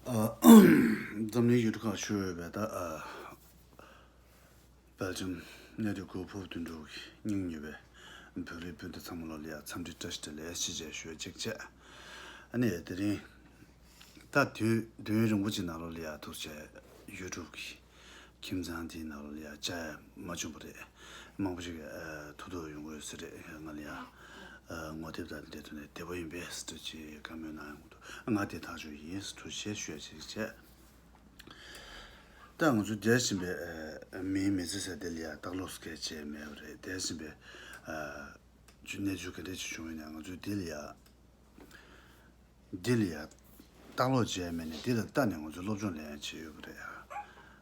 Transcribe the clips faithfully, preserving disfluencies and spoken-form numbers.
ཨ། འཛམ་གླིང་ཡུལ་གྲུ་ཁག་ཤོར་ཡོད་པའི་ད་ཨ། སྦེལ་ཇམ་གནས་སྡོད་གུ་ཕུབ་དོན་གྲུབ་ཀྱི་སྙིང་ཉེ་བའི་བོད་རིགས་སྤུན་ཟླ་ཚང་མ་ལོ་ལ་ཡ་འཚམས་འདྲི་བཀྲ་ཤིས་བདེ་ལེགས་ཞེས་བྱས་ཞུ་ཡ་གཅིག་བྱས། ཨ་ནི་དེ་རིང་ད་དུས་དུས་ཡུན་རིང་པོ་ཅིག་ནང་ལོ་ལ་ཡ་ཐུགས་རྗེ་ཡུལ་གྲུ་གི་ཁྱིམ་ཚང་དེའི་ནང་ལོ་ལ་ཡ་བཅར་ཡ་མ་བྱུང་བ་རེད། མང་པོ་ཞིག་གིས་ཨ་ཐུག་ཐུག་ཡོང་གི་ཡོད་ས་རེད། ང་ལ་ཡ་ཨ་ངོ་དེབ་དང་དེ་འདྲ་ཐོག་ནས་བདེ་པོ་ཡིན་པས་ཟེར་ཅིག་བཀའ་མོལ་གནང་ཡོང་གི་འདུག་ང་དེ་ཐག་ཆོད་ཡིན་ཟེར་ཐུགས་རྗེ་ཆེ་ཞུ་ཡ་ཅིག་བྱས། ད་ང་ཚོ་བསྡད་བཞིན་པའི་ཨ་མིའི་མི་ཚེ་ཟེར་དེ་ལ་ཡ་ལྟ་ཀློག་སྐད་ཆ་མེད་པ་རེད། བསྡད་བཞིན་པའི་ཨ་ཅུ་གནས་ཚུལ་ག་འདྲ་ཅིག་བྱུང་ཡོད་ན་ང་ཚོས་དེ་ལ་ཡ་འདི་ལ་ཡ་ལྟ་ཀློག་བྱས་མེད་ནས་འདི་ལ་ལྟ་ནས་ང་ཚོས་སློབ་སྦྱོང་ལེན་ཡ་བྱས་ཡོད་པ་རེད།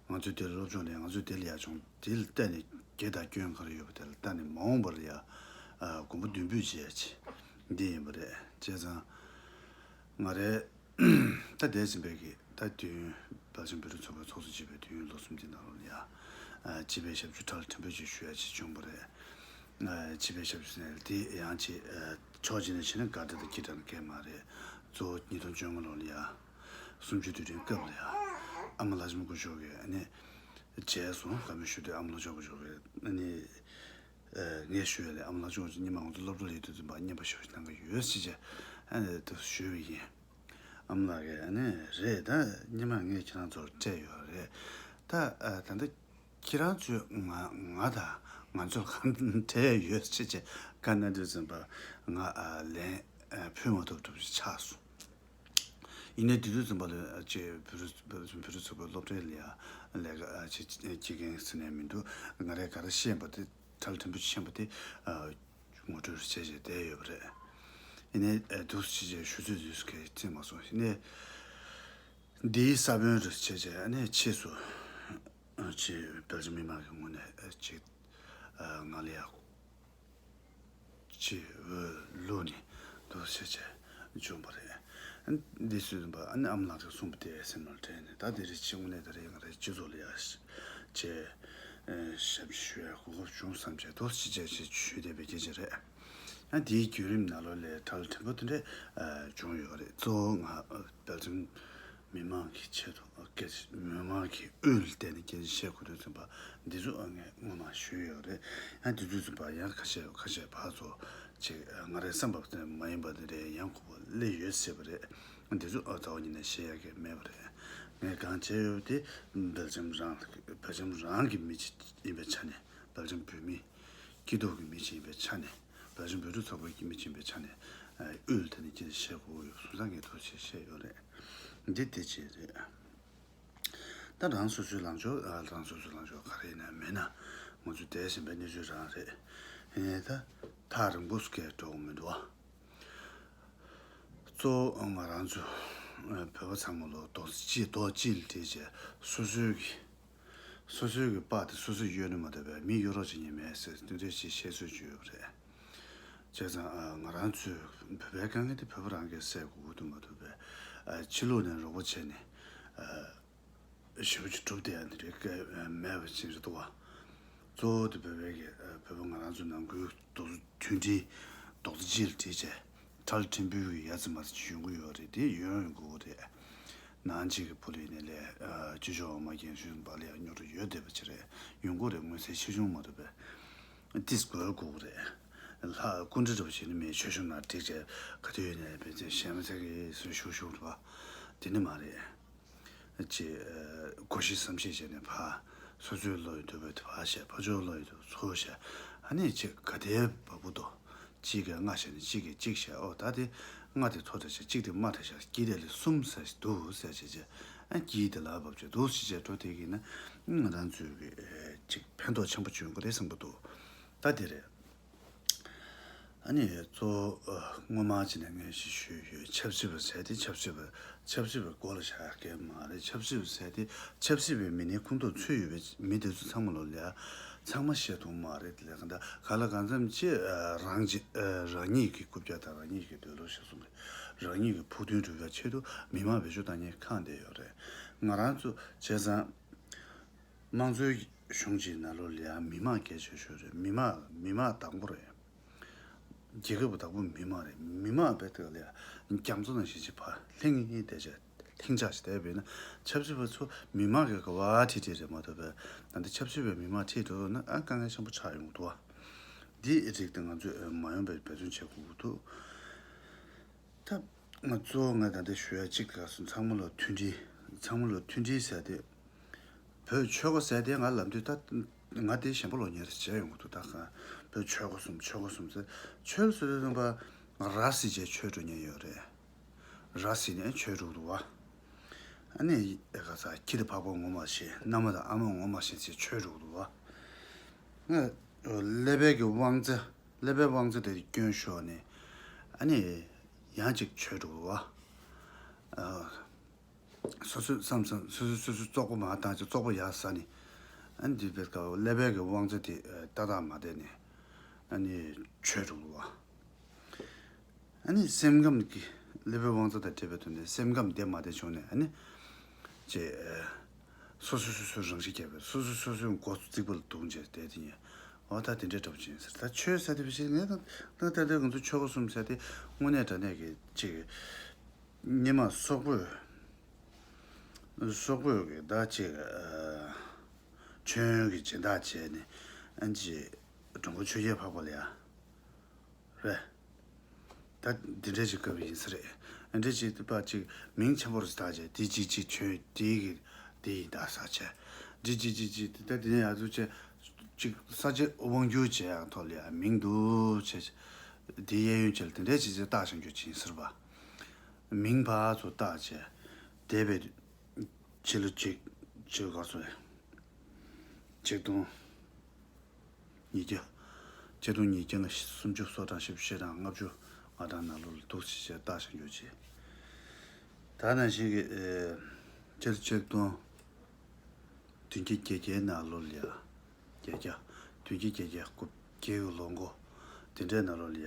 ང་ཚོས་དེ་ལ་སློབ་སྦྱོང་ལེན། ང་ཚོས་དེ་ལ་ཡ་བྱུང་དེ་ལ་ལྟ་ནས་དགེ་དང་སྐྱོན་ག་རེ་ཡོད་པ་དེ་ལ་ལྟ་ནས་མ་འོངས་པར་ཡ་ཨ་གོམ་པ་མདུན་སྤོས་བྱས་ཡ་ཅིག་འདི་ཡིན་པ་རེད། བྱས་ཙང་ང་རེ། ད་འདས་ཟིན་པའི་གི་ད་དུས་ཡུན་སྦེལ་ཇམ་བོད་རིགས་ཚོགས་པའི་ཚོགས་གཙོ་བྱས་པའི་དུས་ཡུན་ལོ་གསུམ་གྱི་ནང་ལོགས་ལ་ཡ། ཨ་སྤྱི་པའི་ཞབས་ཞུ་ཁྲལ་ཕྲན་བུ་ཅིག་ཞུ་ཡ་ཅིག་བྱུང་བ་རེད། ཨ་སྤྱི་པའི་ཞབས་ཞུ་ཟེར་ནས་དེ་ཡང་ཅིག་ཨ་ཕྱོགས་གཅིག་ནས་བྱས་ན་དགའ་སྤྲོ་དང་སྐྱིད་སྒྲ་ནི་སྐད་མ་རེད། གཙོ་བོ་ཉིས་སྟོང་བཅོ་ལྔ་ལོ་ལ་ཡ། གསུམ་བཅུའི་དུས་དྲན་སྐབས་ལ་ཡ། ཨ་མ་ལྷ་ལྕམ་སྐུ་ཞབས་ཀྱིས་ཨ་ནི། མཇལ་སོང་། བཀའ་མོལ་ཞུ་དུས་ཨ་མ་ལྷ་ལྕམ་སྐུ་ཞབས་ཀྱིས་ཨ་ནི། ཨ་ངས་ཞུ་ཡ་ལས་ཨ་མ་ལགས་ཅུང་ཙམ་སྔོན་མ་ང་ཚོ་སློབ་གྲྭ་ལ་ཡོད་དུས་ཙམ་པ་རྔན་པ་ཞེ་པོ་ཞིག་གནང་གི་ཡོད་ཟེར་བྱས་ཨ་ནི་དེ་ཞུས་པ་ཡིན། ཨ་མ་ལགས་ཀྱིས་ཨ་ནི་རེད་ད་སྔོན་མ་ངས་ཁྱེད་རང་ཚོར་སྤྲད་ཡོད་རེད། ད་ཨ་ད་ལྟ་ཁྱེད་རང་ཚོས་ང་ང་དང་ང་ཚོར་གང་སྤྲད་ཡོད་ཟེར་བྱས་བཀའ་གནང་དུས་ཙམ་པ་ང་ཨ་ལན་ཨ་ཕུལ་མ་ཐུབ་ཐུབ་ཅིག་ཆགས་སོང་། ཡིན་ནའི་དེ་དུས་ཙམ་པ་ལ་ཅེ་བོད་རིགས་བོད་རིགས་བོད་རིགས་ཚོགས་པའི་སློབ་གྲྭའི་ལ་ཡ་ལས་ཀ་ཨ་ཅེ་ཅེ་མཁན་ཟེར་ནས་མི་འདུག་ང་རས་ག་རེ་ཤེས་པ་དེ་ཁྲལ་ཕྲན་བུ་ཤེས་པ་དེ་ཨ་ངོ་སྤྲོད་བྱས་བྱས་བསྡད་ཡོད་པ་རེད། ཡིན་ནའི་ཨ་འདུག་སེ་བྱས་ཞུ་ཚོད་དུས་སུ་གས་བརྩི་མ་སོང་། ཡིན་ནའི་འདིའི་ས་བོན་རུ་བྱས་བྱས་ཨ་ནི་ཕྱིས་སུ་ཨ་ཅེ་སྦེལ་ཇམ་མི་མང་གི་ངོས་ནས་ཨ་ཅེ་ཨ་ང་ལ་ཡ། ཅེས་འོས་བླུགས་ནས་འདུག་སེ་བྱས་བྱུང་བ་རེད། འདི་སུས་ཟིན་པ་ཨ་ནི་ཨ་མ་ལགས་ཀྱིས་གསུངས་པ་དེ་སེམས་ལ་དྲན་ནས་ད་དེ་རིང་ཕྱི་དངོས་གནས་ད་རེས་ང་རའི་སྤྱི་ཚོགས་ལ་ཡ་ཅེས་ཞབས་ཞུ་ཡ་གོ་སྐབས་བྱུང་བསམ་བྱས་འདུག་སེ་བྱས་བྱས་ཞུས་བསྡད་པའི་སྐད་ཆ་རེད། ཨ་དེའི་བརྒྱུད་རིམ་ནང་ལོགས་ལ་ཁྲལ་ཕྲན་བུ་དེ་འདྲས་བྱུང་ཡོད་རེད། གཙོ་བོ་ང་སྦེལ་ཇམ་མི་མང་གི་ཆེད་དུ་སྐད་ཆ་མི་མང་གི་དབུས་ལ་བསྡད་ནས་སྐད་ཆ་བཤད་དགོས་དུས་ཙམ་པ་འདི་ཚོ་ངས་སྔོན་མ་ཞུས་ཡོད་རེད། ཡང་དེ་དུས་ཙམ་པ་ཡང་ཁ་ཤས་ཁ་ཤས་ཕར་ཚུར་ཅིག་ང་རའི་བསམ་པ་དེ་མ་ཡིན་པ་དེ་རེད། ཡང་ཁོ་པ་སླེབས་ཡོད་སྲིད་པ་རེད། འདི་ཚོ་ཨ་རྩ་བ་ཉིད་ནས་བཤད་ཡག་གི་མེད་པ་རེད། ངས་གང་བྱས་ཡོད་དེ་སྦེལ་ཇམ་རང་སྦེལ་ཇམ་རང་གི་མི་ཅིག་ཡིན་པའི་ཆ་ནས་སྦེལ་ཇམ་བོད་མི་སྐྱིད་སྡུག་གི་མི་ཅིག་ཡིན་པའི་ཆ་ནས་སྦེལ་ཇམ་བོད་རིགས་ཚོགས་པའི་མི་ཅིག་ཡིན་པའི་ཆ་ནས་དབུས་ལ་དེ་ནས་སྐད་ཆ་བཤད་དགོས་ཡོད་སོང་ཙང་ངས་ཐུགས་རྗེ་ཆེ་བཤད་ཡོད་རེད། འདི་དེ་ཅིག་རེད། ད་རང་སོ་སོའི་ལངས་ཕྱོགས་ཨ་རང་སོ་སོའི་ལངས་ཕྱོགས་ག་རེ་ཡིན་ན་མིན་ན་ང་ཚོ་བསྡད་བཞིན་པའི་གནས་ཚུལ་རང་རེད། ཡིན་ནའི་ད་ཐག་རིང་པོ་སྐད་འགྲོ་གི་མི་འདུག་ཨ། གཙོ་བོ་ང་རང་ཚོ་བོད་པ་ཚང་མ་ལོ་རྡོག་རྩ་གཅིག་རྡོག་གཅིག་ལ་སྒྲིལ་བྱས་སོ་སོའི་གི་སོ་སོའི་གི་པགས་དེ་སོ་སོས་གཡོལ་ནས་མ་གཏོགས་པའི་མི་གཡོ་རོགས་བྱེད་མཁན་མེད་ཟེར་དེ་འདྲ་ཞིག་བཤད་སྲོལ་ཅིག་ཡོད་པ་རེད། བྱས་ཙང་ཨ་ང་རང་ཚོས་བོད་པའི་དཀའ་ངལ་དེ་བོད་པ་རང་གིས་སེལ་དགོས་ཀྱི་འདུག་མ་གཏོགས་པའི་ཨ་ཕྱི་ལོགས་ནས་རོགས་པ་བྱས་ནས་ཨ་ཞེ་པོ་ཅིག་སྒྲུབ་བསྡད་ཡ་འདི་འདྲའི་སྐད་མེད་པ་ཅིག་རེད་འདུག་བ། གཙོ་བོ་དེ་བོད་པའི་གི་ཨ་བོད་པ་ང་རང་ཚོ་ནང་ཁུལ་རྡོག་རྩ་མཐུན་སྒྲིལ་རྡོག་རྩ་གཅིག་ལ་སྒྲིལ་བྱས་ཁྲལ་ཕྲན་བུའི་གི་ཡ་ཙི་མ་ཙི་ཅིག་ཡོང་གི་ཡོད་རེད། དེ་ཡོང་ཡོང་དགོས་ཀྱི་རེད། ནང་གཅིག་གི་ཕུ་ལུ་ཡིན་ནའི་ལས་ཨ་སྤྱི་ཚོགས་འོག་མ་རྒན་གཞོན་བར་ལ་ཡང་རྙོག་དྲ་ཡོད་བསྡད་པ་ཅིག་རེད། ཡོང་གི་རེད། མངོན་གསལ་ཆེ་ཆུང་མ་གཏོགས་པའི་ཏིས་དགོས་དགོས་ཀྱི་རེད། ལྷ་སྐུ་འདྲ་འདྲ་པོ་ཞིག་ནི་མེད། ཆོས་གཞུང་ནང་བསྒྲིགས་བྱས་ག་དུས་ཡོད་ནའི་བན་ཚེ་གཞན་མི་ཚེ་གི་སུ་ཤུག་ཤུག་རེད་བ། དེ་ནི་མ་རེད། ཅེས་ཨ་གོ་ཤེས་བསམ་ཤེས་བྱས་ནས་ཕར་སོ་སོའི་བློ་ཡི་དུ་བས་ཕར་བཤད། ཕར་ཕྱོགས་བློ་ཡི་དུ་ཚུར་བཤད། ཨ་ནི་ཅིག་ག་དེའི་བ་སྤུ་དོ། གཅིག་གིས་ལྔ་བཤད་ནས་གཅིག་གིས་གཅིག་བཤད། ཨོ་ད་དེ་ལྔ་དེ་མཐོ་དྲགས་བྱས། གཅིག་དེ་དམའ་དྲགས་བྱས། དཀྱིལ་དེ་ལ་གསུམ་ཟེར་ཞིག་འདུག་ཟེར་བྱས་བྱས། ཨ་དཀྱིལ་དེ་ལ་བབས་བྱས་འདུག་ཟེར་བྱས་འགྲོ་དེ་གིས་ན་ང་རང་ཚོའི་གི་ཅིག་ཕན་ཐོགས་ཆེན་པོ་བྱུང་གི་རེད་བསམ་གི་འདུག་ད་དེ་རེད། ཨ་ནི་གཙོ་བོ་ཨ་སྔོན་མ་ཅིག་ནས་ངས་ཞིག་ཞུས་ཡོད། ཆབ་སྲིད་པ་ཟེར་དེ་ཆབ་སྲིད་པ་ཆབ་སྲིད་པའི་མགོ་ལ་བཞག་མཁན་མ་རེད། ཆབ་སྲིད་པ་ཟེར་དེ་ཆབ་སྲིད་པའི་མི་སྣའི་ཁོངས་གཏོགས་ཚུད་ཡོད་པའི་མི་དེ་ཚོ་ཚང་མ་ལོ་ལ་ཡ་ཚང་མ་བཤད་ཐུབ་མ་རེད། དེ་ལས་གང་ལྟར་ག་ལ་གང་འཚམ་ཅིག་ཨ་རང་ཅིག་ཨ་རང་ཉིད་ཀྱི་རྐུབ་བཀྱག་དང་རང་ཉིད་ཀྱི་འདོད་བློ་ཞིག་གསུང་གི་རང་ཉིད་ཀྱི་ཕུགས་འདུན་སྒྲུབ་པའི་ཆེད་དུ་མི་མང་བེད་སྤྱོད་བཏང་མཁན་གང་བསྡད་ཡོད་རེད། ང་རང་ཚོ་བྱས་ཙང་། དམངས་གཙོའི་གཞུང་གཅིག་ནང་ལོགས་ལ་ཡང་མི་མང་གལ་ཆེ་ཤོས་རེད། མི་མང་མི་མང་དང་པོ་རེད། རྒྱལ་ཁབ་དང་པོ་མི་མང་རེད། མི་མང་བས་དེ་ལ་ཡང་རྒྱ་མཚོ་ནང་བཞིན་ཅིག་ཕར་ལྷིང་ངེ་བསྡད་བྱས་ ལྷིང་འཇགས་ཤིག་བསྡད་པ་ཡིན་ན། ཆབ་སྲིད་པ་ཚོ་མི་མང་གི་ག་བ་ཁྲིད་ཁྲིད་རེད་མ་གཏོགས་པའི། ད་འདི་ཆབ་སྲིད་པའི་མི་མང་ཁྲིད་འགྲོ་ན་ཨ་དཀའ་ངལ་ཆེན་པོ་ཆགས་ཡོང་གི་འདུག་བ། འདི་རིགས་དེ་ང་ཚོས་མ་ཡོང་པའི་འབད་བརྩོན་བྱེད་དགོས་ཀྱི་འདུག་ད་ང་གཙོ་བོ་ང་ད་ལྟ་ཞུ་ཡ་གཅིག་ག་སོང་། ཚང་མ་ལ་མཐུན་སྒྲིལ། ཚང་མ་ལ་མཐུན་སྒྲིལ་ཟེར་དེ། བོད་ཆོལ་ཁ་ཟེར་དེ་ང་ལབ་དུས་ད་ང་དེ་ཞེན་པ་ལོག་ཉེར་བྱས་ཡོང་གི་འདུག་ད་ག་བོད་ཆོལ་ཁ་གསུམ་ཆོལ་ཁ་གསུམ་ཟེར། ཆོལ་ཟེར་དུས་ཙམ་པ་ར་ཟེར་བྱས་ཆོལ་འགྲོ་ཉེན་ཡོད་རེད། ར་ཟེར་ནས་ཆོལ་འགྲོ་གི་འདུག་བ། ཨ་ནི་ཨེ་ག་ས་ཁྱི་དང་ཕག་པ་ངོ་མ་ཤེས། མནའ་མ་དང་ཨ་མ་ངོ་མ་ཤེས་ཟེར་ཆོལ་འགྲོ་གི་འདུག་བ། ང་ཀླད་པའི་གི་དབང་རྩ། ཀླད་པའི་དབང་རྩ་དེ་སྐྱོན་ཤོར་ནས་ཨ་ནི་ཡང་ཅིག་ཆོལ་འགྲོ་གི་འདུག་བ། ཨ། སོ་སོས་བསམ་བསམ། སོ་སོས་སོ་སོའི་བཙོག་པ་མར་བཏང་བྱས་བཙོག་པ་ཡར་ཟ་ནས། ཨ་ནི་འདི་བས་ཀ་ཀླད་པའི་གི་དབང་རྩ་དེ་ཨ་ཏག་ཏག་མ་བསྡད་ནས་ཨ་ནི་ཆོལ་འགྲོ་གི་འདུག་བ། ཨ་ནི་སེམས་ཁམས་ཀྱི། ཀླད་པའི་དབང་རྩ་དང་འབྲེལ་བའི་ཐོག་ནས་སེམས་ཁམས་བདེ་མ་བདེ་བྱུང་ནས་ཨ་ནི་ཅེ། སོ་སོ་སོ་སོའི་རང་ཤི་རྒྱག་པའི། སོ་སོ་སོ་སོའི་མགོ་རྩིག་པ་ལ་རྡུང་བྱས་བསྡད་དེ་ཡིན། འོ་ད་དེ་འདྲའི་འདྲ་པོ་ཅིག་ཡིན་ཟེར། ད་ཆོལ་ཟེར་དེ་བཞིན་ངས་ད་ད་ལྟ་ང་ཚོ་ཆོལ་ཁ་གསུམ་ཟེར་དེ་དངོས་གནས་དྲང་གནས་ཀྱི་ཅིག་སྔོན་མ་སོག་པོས། སོག་པོས་ཀྱི་ད་ཅིག་ཨ། མཆོད་ཡོན་གྱི་སྦྱིན་བདག་བྱས་ནས་ཨ་ཅིག་འགྲོ་མགོན་ཆོས་རྒྱལ་འཕགས་པ་ལ་ཡ། རེད། ད་འདི་འདྲའི་ཅིག་སྐབས་ཡིན་ས་རེད། འདི་འདྲའི་ཅིག་པ་ཅིག་མིང་ཆེན་པོ་རེ་བཏགས་བྱས་དེ་ཅིག་ཅིག་ཆོས་དེའི་གི་དེ་ཡིན་ད་ཟེར་བྱས། འདི་ཅིག་ཅིག་ཅིག་ད་དེ་ནས་ཡར་ཚུར་བྱས་ཅིག་ས་ཆ་དབང་སྒྱུར་བྱེད་ཡག་ཐོག་ལ་ཡ་མིང་འདུག་བྱས། དེ་གཡས་གཡོན་བྱས་ལ་དེ་འདྲའི་ཅིག་ཅིག་བཏགས་བཞག་རྒྱུ་ཅིག་ཡིན་ས་རེད་པ། མིང་ཕར་ཚུར་བཏགས་བྱས་བསྡད་པའི་ཕྱི་ལོ་གཅིག་གཅིག་ག་ཚོད་རེད། ཆིག་སྟོང་ཉིས་བརྒྱ། ཆིག་སྟོང་ཉིས་བརྒྱ་ལྔ་བཅུ་སོ་གྲངས་བཞི་བཅུ་ཞེ་གྲངས་ལྔ་བཅུ་ང་གྲངས་ནང་ལོགས་ལ་འདུག་ཅེས་བཤད་བཏགས་བཞག་རྒྱུ་བྱས། ད་ནང་བཞིན་གྱི་ཨེ། ཆིག་ཆིག་སྟོང་བདུན་བརྒྱ་བརྒྱད་བརྒྱའི་ནང་ལོགས་ལ་ཡ། བརྒྱད་བརྒྱ། བདུན་བརྒྱ་བརྒྱད་བརྒྱ་དགུ་བརྒྱའི་ལོ་མགོ་དེ་འདྲའི་ནང་ལོགས་ལ་ཡ།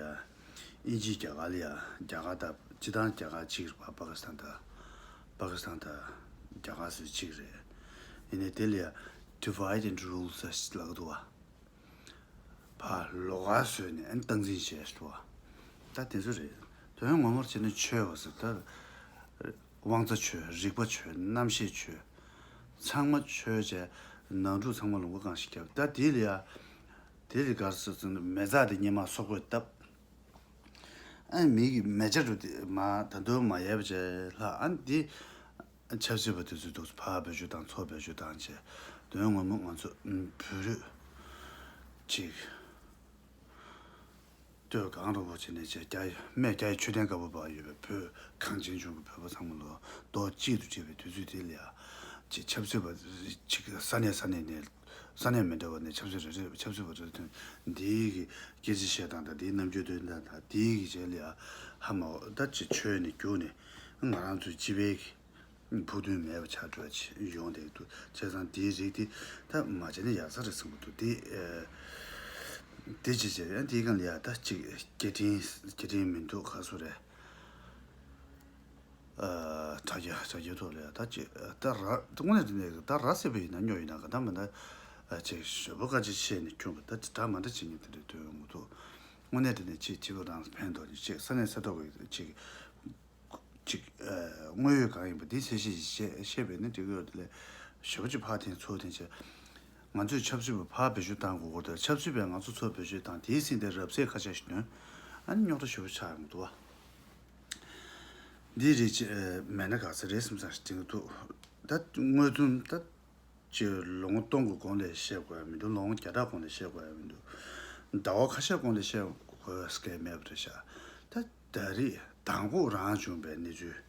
དབྱིན་ཇིས་རྒྱ་གར་ལ་ཡ། རྒྱ་གར་དང་སྤྱི་བཏང་རྒྱ་གར་གཅིག་རེད་པ། པ་ཀི་སི་ཐན་དང་། པ་ཀི་སི་ཐན་དང་རྒྱ་གར་སོགས་གཅིག་རེད། ཡིན་ནའི་དེ་ལ་ཡ། Divide and rule ཟེར་ལབ་ཀྱི་འདུག་བ། ཕར་ལོགས་ཀ་བཟོས་ནས་ཨ་ནི་སྟངས་འཛིན་བྱས་འདུག་བ། ད་དེ་ཚོ་རེད། དོན་ངོ་མར་བྱས་ན་ཆོལ་བ་ཟེར་ད། དབང་རྩ་ཆོལ། རིག་པ་ཆོལ། རྣམ་ཤེས་ཆོལ། ཚང་མ་ཆོལ་བྱས་ནང་འཁྲུག་ཚང་མ་ལུང་པ་གང་ཞིག་བརྒྱབ། ད་དེ་ལ་ཡ། དེ་ལ་ག་རེ་ཟེར་ཟེར་ན་མེ་བཙའ་དེ་སྔོན་མ་སོག་པོས་བཏབ། ཨ་མི་གི་མེ་ཆ་འགྲོ་དེ་མ་ད་དུང་མ་ཡལ་བ་བྱས་ལྷག་ཨ་འདི་ཆབ་སྲིད་པ་དེ་ཚོས་འདུག་ཕར་བེད་སྤྱོད་བཏང་ཚུར་བེད་སྤྱོད་བཏང་བྱས། དོན་ངོ་མ་ང་ཚོ་བོད་རིགས་ཅིག་སྟོད་གངས་རི་བོ་ཆེ་ནས་བྱས་རྒྱ་ཡི་སྨད་རྒྱ་ཡི་མཆོད་རྟེན་དཀར་པོ་བར་ཡོད་པའི་བོད་གངས་ཅན་ལྗོངས་ཀྱི་བོད་པ་ཚང་མ་ལོ་རྡོག་གཅིག་ཏུ་བསྒྲིལ་བའི་དུས་ཚོད་དེ་ལ་ཡ། ཅིག་ཆབ་སྲིད་པ་ཅིག་ས་གནས་ས་གནས་ནས་ས་གནས་མི་འདྲ་བ་ནས་ཆབ་སྲིད་རེ་རེ་ཆབ་སྲིད་པ་རེ་རེ་ཐོན། འདིའི་གི་སྐད་ཆ་བཤད་སྟངས་དང་འདིའི་རྣམ་འགྱུར་སྟོན་སྟངས་དང་འདིའི་གི་རྗེས་ལ་ཡ་ཧ་མ་གོ། ད་ཅིག་ཆོས་ནས་རྒྱུགས་ནས་ང་རང་ཚོའི་སྤྱི་པའི་གི་ཕུགས་འདུན་མེད་པ་ཆགས་འགྲོ་ཡ་ཡོང་བསྡད་འདུག་བྱས་ཙང་འདིའི་རིགས་དེ་ད་མ་བྱས་ན་ཡག་ས་རེད་བསམ་གྱི་འདུག་དེ་ཨ་དེ་ཅི་བྱས་ཡང་དེའི་སྒང་ལ་ཡ་ད་ཅིག་སྐད་འཕྲིན་སྐད་འཕྲིན་མི་འདུག་ག་སུ་རེད། ཨ་དྲ་རྒྱ་དྲ་རྒྱའི་ཐོག་ལ་ཡ་ད་ཅིག་ད་ར་དངོས་གནས་དེ་ནས་ད་ར་བསད་པ་ཡིན་ན་སྨྱོ་ཡིན་ན་ག་ད་མ་ད་ཨ་ཅིག་ཞོ་པོ་ཁ་ཅིག་བཤད་ནས་ཁྱོད་ཀྱི་ད་ཅིག་གྲ་མ་འདྲ་བྱེད་ཉེན་དེ་འདྲ་དོན་ཡོང་གི་འདུག་དངོས་གནས་དེ་ནས་ཅིག་སྤྱི་པ་རང་ཕན་ཐོགས་ནས་ཅིག་ས་གནས་ས་ཐོག་གི་ཅིག་ཅིག་ཨ་དངོས་ཡོད་གང་ཡིན་པ་འདི་གསལ་བཤད་ཅིག་བཤད་བཤད་པས་ནི་འགྲིག་གི་ཡོད་དེ་ལས་ཞེ་པོ་ཅིག་ཕར་འཐེན་ཚུར་འཐེན་བྱས། ང་ཚོས་ཆབ་སྲིད་པ་ཕར་བེད་སྤྱོད་བཏང་དགོས་སྐོར་དང་ཆབ་སྲིད་པས་ང་ཚོ་ཚུར་བེད་སྤྱོད་བཏང་དེའི་སྲིད་དེ་རབ་གསལ་ཁ་ཤས་ཤིག་ཐོན། ཨ་ནི་རྙོག་དྲ་ཞེ་པོ་ཆགས་ཡོང་གི་འདུག་བ། འདི་རིགས་ཅིག་ཨ་མེད་ན་དགའ་ས་རེད་བསམ་ས་ཞིག་དྲན་གྱི་འདུག་ད་དངོས་དོན་ད། ཅིག་ལོ་ངོ་སྟོང་གི་གོང་ལས་བཤད་དགོས་ཡ་མི་འདུག་ལོ་ངོ་བརྒྱ་ཕྲག་གོང་ལས་བཤད་དགོས་ཡ་མི་འདུག་ཟླ་བ་ཁ་ཤས་གོང་ལས་བཤད་དགོས་ཡ་སྐད་མེད་པ་རེད་ཤག་ད་ད་རེས་དང་པོ་རང་བྱུང་བའི་གནས་ཚུལ་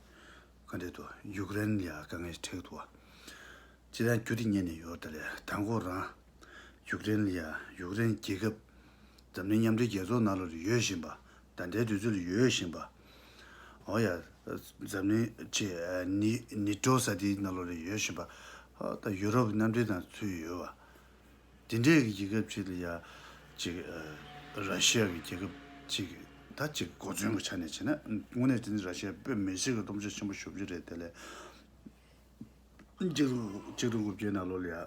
ག་འདྲ་འདུག་ཡུཀ་རེན་ལ་ཡ་དཀའ་ངལ་འཕྲད་འདུག་བ། སྤྱིར་བཏང་རྒྱུ་དེ་རྙེད་ནས་ཡོད་ད་ལས་དང་པོ་རང་ཡུཀ་རེན་ལ་ཡ་ཡུཀ་རེན་རྒྱལ་ཁབ་འཛམ་གླིང་མཉམ་འབྲེལ་རྒྱལ་ཚོགས་ནང་ལོགས་ལ་ཡོད་བཞིན་པ། ད་ལྟའི་དུས་ཚོད་ལ་ཡོད་བཞིན་པ། འོ་ཡ། འཛམ་གླིང་ཅེ་ནི་ནི་ཏྲོ་ས་དེའི་ནང་ལོགས་ལ་ཡོད་བཞིན་པ། ཨ་ད་ཡུ་རོབ་མཉམ་འབྲེལ་ནང་ཚུད་ཡོད་པ། དེ་འདྲའི་གི་རྒྱལ་ཁབ་ཅིག་ལ་ཡ། ཅིག་ཨ་ར་ཤི་ཡ་གི་རྒྱལ་ཁབ་ཅིག་ད་ཅིག་གོ་མཚོན་གྱི་ཆ་ནས་བྱས་ན་དངོས་གནས་དེ་ནི་ར་ཤི་ཡ་དཔེ་མི་སྲིད་ཀྱི་སྟོབས་ཆེན་ཆེན་པོ་ཞེ་པོ་ཅིག་རེད་དེ་ལས། གཅིག་སྟོང་གཅིག་སྟོང་དགུ་བརྒྱའི་ནང་ལོགས་ལ་ཡ།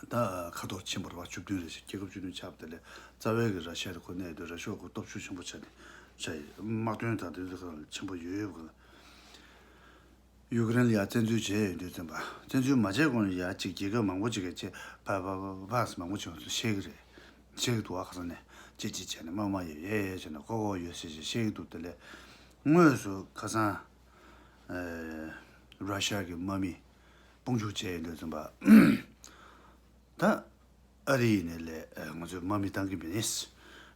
ད་ཁ་ཐོར་ཕྱིན་པ་རེད་བ། བཅུ་བདུན་རེད་ཤག་རྒྱལ་ཁབ་བཅུ་བདུན་ཆགས་པ་དེ་ལས་རྩ་བའི་གི་ར་ཤི་ཡ་དེ་ཁོ་གནས་དུས་ར་ཤི་ཡ་ཁོ་སྟོབས་ཤུགས་ཆེན་པོ་ཆགས་ནས་ཆགས་ཡིན། དམག་དོན་དང་དེ་ཚོ་གང་ལ་ཆེན་པོ་ཡོད་ཡོད་པ་གང་ལ། ཡུཀ་རེན་ལ་ཡ་བཙན་འཛུལ་བྱས་ཡོད་དུས་ཙམ་པ། བཙན་འཛུལ་མ་བྱས་གོང་ལ་ཡ་གཅིག་རྒྱལ་ཁབ་མང་པོ་ཅིག་གིས་ཅིག་ཕ་ཕ་ཕ་ཕ་མང་པོ་ཅིག་ཤེས་ཀྱི་རེད། ཤེས་ཀྱི་འདུག་བ། ཁ་སང་ནས་ཅིག་ཅིག་བྱས་ནས་དམག་དམག་ཡོད་ཡོད་ཡོད་བྱས་ནས་ལྐོག་ལྐོག་ཡོད་ཟེར་ཞིག་ཤེས་ཀྱི་འདུག་དེ་ལས་དངོས་སུ་ཁ་སང་ཨེ་ར་ཤ་གི་དམག་མི་དཔུང་འཇུག་བྱས་ཡོད་དུས་ཙམ་པ། ད་ཨ་རི་ཡིན་ནའི་ལས་ང་ཚོས་དམག་མི་བཏང་གི་མིན།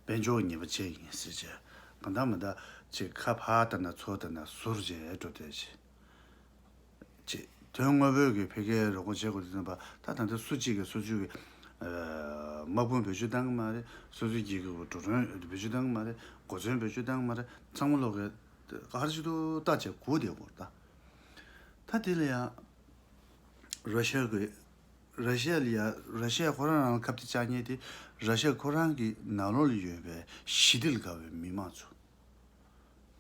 དཔལ་འབྱོར་ཉེས་པ་བྱས་ཡིན་ཟེར་བྱས། གང་ལྟར་མ་ལྟར་ཅིག་ཁ་ཕར་ལྟ་ན་ཚུར་ལྟ་ན་ཟུར་བྱས་འགྲོ་བསྡད་ཅིག་ཅིག་དོན་དངོས་པོའི་གི་འཕེལ་རྒྱས་རོགས་པ་བྱེད་དགོས་དུས་ཙམ་པ། ད་ད་ལྟ་སུ་གཅིག་གིས་སོ་སོའི་གི་དམག་དཔུང་བེད་སྤྱོད་བཏང་གི་མ་རེད། སོ་སོའི་རྒྱལ་ཁབ་ཀྱི་འགྲོ་གྲོན་བེད་སྤྱོད་བཏང་གི་མ་རེད། གོ་མཚོན་བེད་སྤྱོད་བཏང་གི་མ་རེད། ཚང་མ་ལོག་གི་ག་རེ་བྱེད་དུ་ལྟ་བྱས་སྒུག་བསྡད་དགོས་རེད་ད། ད་དེ་ལ་ཡང་ར་ཤ་གི་ར་ཤ་ལ་ཡ། ར་ཤ་ཁོ་རང་རང་ལ་ཁ་གཏད་བཅག་མཁན་དེ་ར་ཤ་ཁོ་རང་གི་ནང་ལོགས་ལ་ཡོད་པའི་ཞི་བདེ་ལ་དགའ་བའི་མི་མང་ཚོ།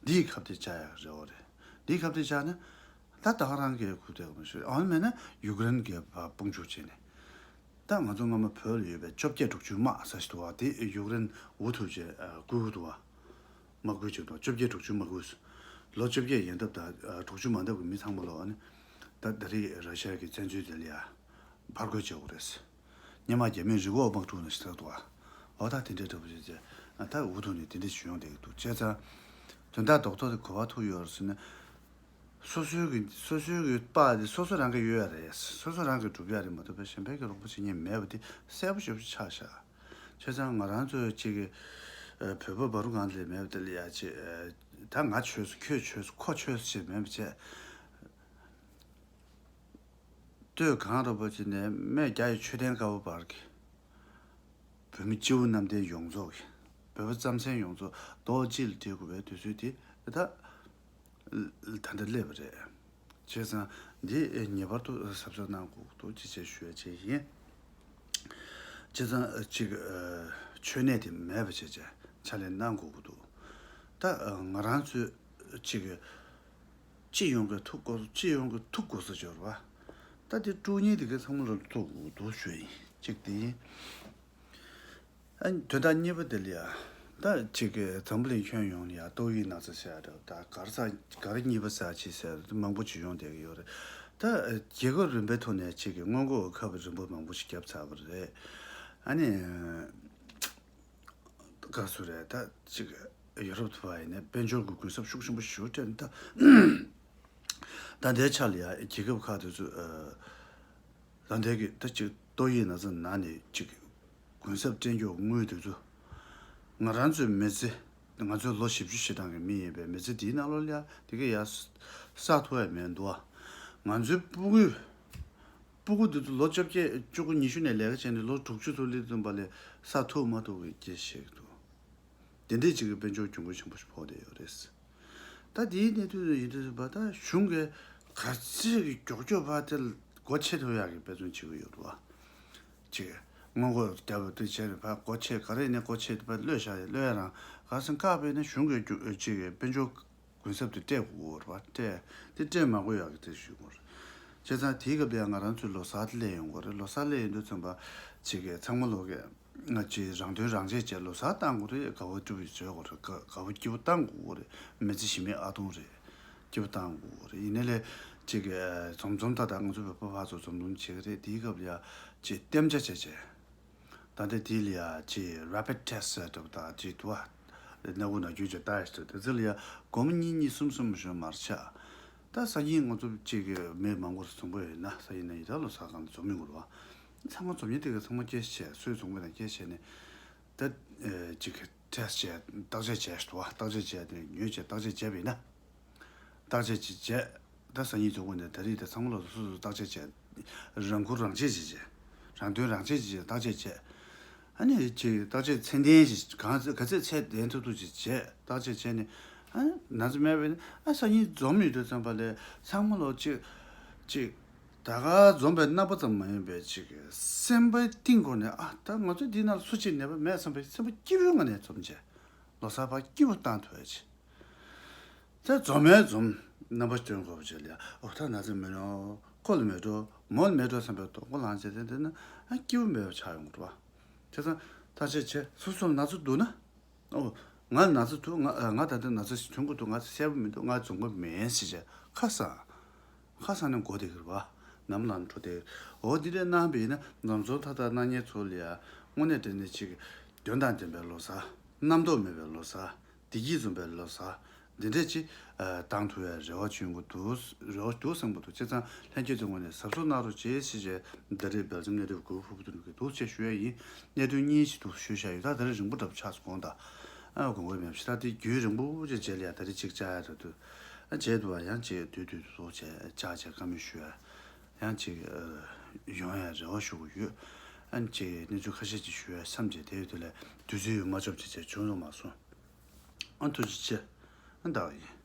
འདིའི་ཁ་གཏད་བཅག་ཡག་རེད་བ་རེད། འདིའི་ཁ་གཏད་བཅག་ན་ད་ད་ག་རང་གི་ཁུ་དེ་མ་ཤེས། ཨ་ནི་མེད་ན་ཡུཀ་རེན་གྱི་དཔུང་འཇུག་བྱས་ནས། ད་ང་ཚོ་སྔ་མ་བོད་ལ་ཡོད་པའི་བཅོ་བརྒྱད་དྲུག་ཅུའི་དམག་ས་ཞིག་འདུག་བ། དེ་ཡུཀ་རེན་འུ་ཐུག་བྱས་བསྐུལ་གྱི་འདུག་བ། དམག་འཁྲུག་ཅིག་དང་བཅོ་བརྒྱད་དྲུག་ཅུ་དམག་འཁྲུག་ལོ་བཅོ་བརྒྱད་ཡན་འདབ་དང་དྲུག་ཅུ་མ་འདབ་ཀྱི་མི་ཚང་མ་ལོ་ཨ་ནི། ད་ད་རེས་ར་ཤ་གི་བཙན་འཛུལ་དེ་ལ་ཡ་ཕར་རྒོལ་བྱེད་དགོས་རེད། སྔོན་མ་རྒྱ་མིས་རི་འོག་དམག་འཁྲུག་ནང་ཞིག་ཐག་ཏུ་བ། འོ་ད་དེ་འདྲའི་འདྲ་པོ་ཅིག་བྱས། ད་འུ་ཐུག་ནས་དེ་འདྲ་ཞུ་ཡོང་བསྡད་ཀྱི་འདུག་བྱས་ཙང་། དོན་དག་རྡོག་རྡོག་དེ་གོ་བ་ཐུག་ཡོད་རེད་ཟེར་ན། སོ་སོའི་གི་སོ་སོའི་གི་པ་དེ་སོ་སོ་རང་གི་ཡོད་ཡ་རེད། སོ་སོ་རང་གི་སྒྲུབ་ཡ་རེད་མ་གཏོགས་པའི་གཞན་པའི་གི་རོགས་པ་བྱེད་མཁན་མེད་པ་དེ་གསལ་པོ་ཞེ་པོ་ཆགས་ཤག་བྱས་ཙང་ང་རང་ཚོའི་གཅིག་གི་ཨ་བོད་པ་བར་དུ་གང་ལས་མེད་པ་དེ་ལ་ཡ་ཅིག་ཨ་ད་ང་ཆོས་སུ་ཁྱོད་ཆོས་སུ་ཁོ་ཆོས་སུ་ཞེས་མེད་པ་བྱས། སྟོད་གངས་རིན་པོ་ཆེ་ནས་སྨད་རྒྱ་ཡི་མཆོད་རྟེན་དཀར་པོ་བར་གྱི་བོད་མི་སྤྱི་བོ་གནམ་བསྟན་ཡོངས་རྫོགས་ཀྱི་བོད་པ་རྩམ་ཟན་ཡོངས་རྫོགས་རྡོག་གཅིག་ལ་སྒྲིལ་དགོས་པའི་དུས་ཚོད་དེ་ད་ད་ལྟ་སླེབས་པ་རེད། བྱས་ཙང་འདི་ངེས་པར་དུ་གཟབ་གཟབ་གནང་དགོས་འདུག་ཅེས་བྱས་ཞུ་ཡ་བྱས་ཡིན། བྱས་ཙང་གཅིག་མཆོད་གནས་དེ་མེད་པ་བྱས་བྱས་ཕྱག་ལས་གནང་དགོས་ཀྱི་འདུག་ད་ང་རང་ཚོས་གཅིག་སྤྱི་ཡོངས་ཀྱི་ཐུགས་དགོས། སྤྱི་ཡོངས་ཀྱི་ཐུགས་དགོས་སུ་འབྱོར་བ། ད་དེ་དཀྲུག་མཁན་དེ་གའི་ཚང་མ་ལ་ཐུག་འདུག་ཞུ་ཡིན། གཅིག་དེ་ཡིན། ཨ་དོན་དག་གཉིས་པ་དེ་ལ་ཡ། ད་གཅིག་གི་འཛམ་བུ་གླིང་ཁྱོན་ཡོངས་ལ་ཡ་ཏོག་དབྱིབས་ན་ཚ་ཟེར་ཡ་འདྲ་བོ། ད་ག་རེ་ཟ་ག་རེ་གཉིས་པ་ཟ་ཅི་ཟེར་མང་པོ་ཅིག་ཡོང་བསྡད་ཀྱི་ཡོད་རེད། ད་རྒྱལ་ཁབ་རིམ་པའི་ཐོག་ནས་གཅིག་གི་སྔོན་འགོག་ཁབ་རིམ་པ་མང་པོ་ཞིག་བརྒྱབ་ཚར་བ་རེད། ཨ་ནི། ག་སུ་རེད་ད་ཅིག་ཡོ་རོབ་ཐུབ་པ་ཡིན་ནས་དཔལ་འབྱོར་གྱི་གུན་གསབ་ཤུགས་ཆེན་པོ་ཞུ་སྤྲད་ད། ད་ལྟའི་ཆ་ལ་ཡ་རྒྱལ་ཁབ་ཁག་དེ་ཚོས་ད་ལྟའི་གི་ད་ཅིག་ཏོག་དབྱིབས་ན་ཚ་ན་ནས་ཅིག་གུན་གསབ་སྤྲད་མགྱོགས་དངུལ་དེ་ཚོ་ང་རང་ཚོའི་མི་ཚེ་ང་ཚོའི་ལོ་བཞི་བཅུ་ཞེ་གྲངས་ཀྱི་མི་ཡིན་པའི་མི་ཚེ་འདིའི་ནང་ལོགས་ལ་ཡ་དེ་གི་ཡ་བསགས་ཐུབ་ཡ་མེད་འདུག་ཨ། ང་ཚོའི་སྤུ་གུའི་སྤུ་གུ་འདི་ཚོ་ལོ་བཅོ་བརྒྱད་བཅུ་དགུ་ཉི་ཤུ་ནས་ལས་ཀ་བྱས་ནས་ལོ་དྲུག་ཅུ་ཚོ་སླེབས་ཙམ་པ་ལས་བསགས་ཐུབ་མ་ཐུབ་ཀྱི་སྐད་བཤད་ཀྱི་འདུག་དེ་འདྲས་ཅིག་གི་དཔལ་འབྱོར་གྱོང་གུན་ཆེན་པོ་ཞིག་ཕོག་བསྡད་ཡོད་རེད། ད་དེའི་གནས་ཚུལ་དུ་ཡིན་དུས་ཙམ་པ་ད་གཞུང་གིས་ག་ཚད་ཀྱི་མགྱོགས་མགྱོགས་བར་དེ་སྒོ་ཕྱེ་ཐུབ་ཡག་གི་འབད་བརྩོན་བྱེད་ཀྱི་ཡོད་རེད་བ། ཅིག་སྔོན་འགོག་རྒྱབ་པ་དེ་བྱས་ནས་ཕར་སྒོ་ཕྱེ་ག་རེ་ནས་སྒོ་ཕྱེ་དེ་ཕར་གློད་བཞག་ཡ་གློད་ཡ་རང་ག་སེང་བཀག་པས་ན་གཞུང་གིས་རྒྱུ་ཅིག་གི་དཔལ་འབྱོར་གུན་གསབ་དེ་སྤྲད་དགོས་རེད་བ། སྤྲད་དེ་སྤྲད་མ་དགོས་ཡག་གི་དེ་ཞུ་དགོས་རེད། བྱས་ཙང་དེའི་སྐབས་ལ་ང་རང་ཚོའི་ལོ་གསར་སླེབས་ཡོང་གི་རེད། ལོ་གསར་སླེབས་ཡོང་དུས་ཙམ་པ་ཅིག་གི་ཚང་མ་ལོག་གི་ང་ཅིག་རང་དོན་རང་གཅེས་བྱས་ལོ་གསར་བཏང་དགོས་རེད། དགའ་བ་སྤྲོ་བ་བྱེད་དགོས་རེད། དགའ་དགའ་བ་སྐྱིད་པོ་བཏང་དགོས་རེད། མི་ཚེ་ཞི་མོལ་ཨ་ཐུང་རེད། སྐྱིད་པོ་བཏང་དགོས་རེད། ཡིན་ནའི་ལས་ཅིག་གི་འཛོམས་འཛོམས་ད་ད་ང་ཚོ་བོད་པ་ཕར་ཚུར་འཛོམས་འཛོམས་བྱེད་ཀྱི་རེད། དེའི་སྐབས་ལ་ཡ་ཅིག་གཏན་འཇགས་བྱས་བྱས། ད་ལྟ་དེ་ལ་ཡ་ཅིག་rapid test་ཟེར་འདྲ་པོ་དང་ཅིག་འདུག་བ། སྣ་ཁུག་ནང་རྒྱུག་བྱས་ལྟ་ཡ་ཞིག་འདུག་དེ་ཚོ་ལ་ཡ་སྒོར་མོ་གཉིས་གཉིས་གསུམ་གསུམ་ཞིག་མར་ཆག་ད་སང་ཉིན་ང་ཚོ་གཅིག་གི་མི་མང་པོ་འཛོམས་པ་ཡོད་ན། སང་ཉིན་ནས་ཡི་དྭགས་ལོ་གསར་སྒང་ལ་འཛོམས་ཡོང་གི་རེད་བ། ཚང་མ་འཛོམས་ཉིན་དེ་ག་ཚང་མ་སྐད་ཆ་བྱས། སུས་འཛོམས་གི་ན་སྐད་ཆ་བྱས་ནས་ད་ཅིག་གི་test་བྱས། བརྟག་དཔྱད་བྱས་འདུག་བ། བརྟག་དཔྱད་བྱས་ཏེ་ཉོས་བྱས་བརྟག་དཔྱད་བྱས་པ་ཡིན་ན། བརྟག་དཔྱད་ཅིག་བྱས། ད་སང་ཉིན་ཚོགས་འཁོར་ནས་ད་རེས་དེ་ཚང་མ་ལོག་སོ་སོ་བརྟག་དཔྱད་བྱས། རང་ཁུར་རང་གཅེས་ཅིག་བྱས། རང་དོན་རང་གཅེས་ཅིག་བྱས་བརྟག་དཔྱད་བྱས། ཨ་ནི་ཅིག་བརྟག་དཔྱད་ཚད་ལྡན་ཞིག་གང་ཚད་ག་ཚད་ཚད་ལྡན་ཐུབ་ཐུབ་ཅིག་བྱས་བརྟག་དཔྱད་བྱས་ནས། ཨ་ན་ཚ་མེད་པས་ན་ཨ་སང་ཉིན་འཛོམས་ཡོང་དུས་ཙམ་པ་ལས་ཚང་མ་ལོག་ཅིག་ཅིག་ད་ག་འཛོམས་པའི་རྣམ་པ་ཙམ་མ་ཡིན་པའི་ཅིག་སེམས་པའི་གཏིང་སྐོར་ནས་ཨ་ད་ང་ཚོ་འདི་ནང་ལ་སུ་གཅིག་ནད་པ་མེད་བསམ་པའི་སེམས་པ་སྐྱིད་པོའི་ངང་ནས་འཛོམས་བྱས། ལོ་གསར་པ་སྐྱིད་པོ་བཏང་ཐུབ་ཡ་ཅིག་ད་འཛོམས་མེད་འཛོམས་རྣམ་པ་སྟོན་དགོས་པ་བྱས་ལ་ཡ། ཨོ་ད་ན་ཚ་མེད་ནོ། ཁོ་ལ་མེད་འགྲོ། མོ་ལ་མེད་འགྲོ་བསམ་པའི་དོགས་པ་ལངས་བྱས་དེ་འདི་ན་ཨ་སྐྱིད་པོ་མེད་པ་ཆགས་ཡོང་གི་རེད་བ། བྱས་ཙང་བརྟག་དཔྱད་བྱས། སོ་སོ་ལ་ན་ཚ་འདུག་ན། ཨོ་ང་ན་ཚ་འདུག་ང་ང་ད་ལྟ་ན་ཚ་ཞིག་ཐོན་གྱི་འདུག་ང་གསལ་པོ་མི་འདུག་ང་འཛོམས་གི་མིན་ཟེར་བྱས་ཁ་སང་། ཁ་སང་ནས་འགོ་དེ་གི་རེད་བ། ནམ་ལངས་འཕྲོ་དེ། འོ་འདི་འདྲས་གནང་བ་ཡིན་ན་ནམ་ཚོད་ཐ་ཐ་གནང་མཁན་ཚོ་ལ་ཡ་དངོས་གནས་དྲན་ནས་ཅིག་དོན་དང་ལྡན་པའི་ལོ་གསར། རྣམ་རྟོག་མེད་པའི་ལོ་གསར། བདེ་སྐྱིད་འཛོམས་པའི་ལོ་གསར། འདི་འདྲས་ཅིག་བཏང་ཐུབ་ཡ་རེ་བ་བྱུང་གི་འདུག་རེ་བ་འདུག་བསམ་གི་འདུག་བྱས་ཙང་ལྷན་རྒྱས་ཚོའི་ངོས་ནས་གཟབ་གཟབ་གནང་རོགས་བྱེད་ཞེས་བྱས། ད་རེས་སྦེལ་ཇམ་གནས་སྡོད་གུ་ཕུར་བུ་དུ་ནུ་གི་འདུག་ཅེས་ཞུ་ཡ་ཡིན། གནད་དོན་གཉིས་ཤིག་འདུག་ཞུ་བཞག་ཡོད། ད་ད་རེས་རིང་པོ་འདྲ་པོ་ཆགས་སོང་གོང་ད། ཨ་དགོངས་པ་མེད་པ་ཞིག་ད་དེ་རྒྱུན་རིང་པོ་ཅིག་རྗེས་ལ་ཡ་ད་རེས་ཅིག་བཅར་ཡ་རེད་འདུག་ཨ་བྱས་འདུག་བ། ཡང་ཅིག་དུས་དུས་སུ་བཅར་བྱས་བཀའ་མོལ་ཞུ་ཡ། ཡང་ཅིག་ཡོང་ཡ་རེ་བ་ཞུ་གི་ཡོད། ཨ་ཅིག་གནས་ཚུལ་ཁ་ཤས་ཅིག་ཞུ་ཡ་བསམ་བྱས། དེ་ཡོད་དུས་ལ་དུས་ཚོད་ཡོད་མ་ཆོག་ཅིག་བྱས་བྱུང་སོང་མ་སོང་། ཨ་ཐུགས་རྗེ་ཆེ། ཨ་ད་བ་ཡིན།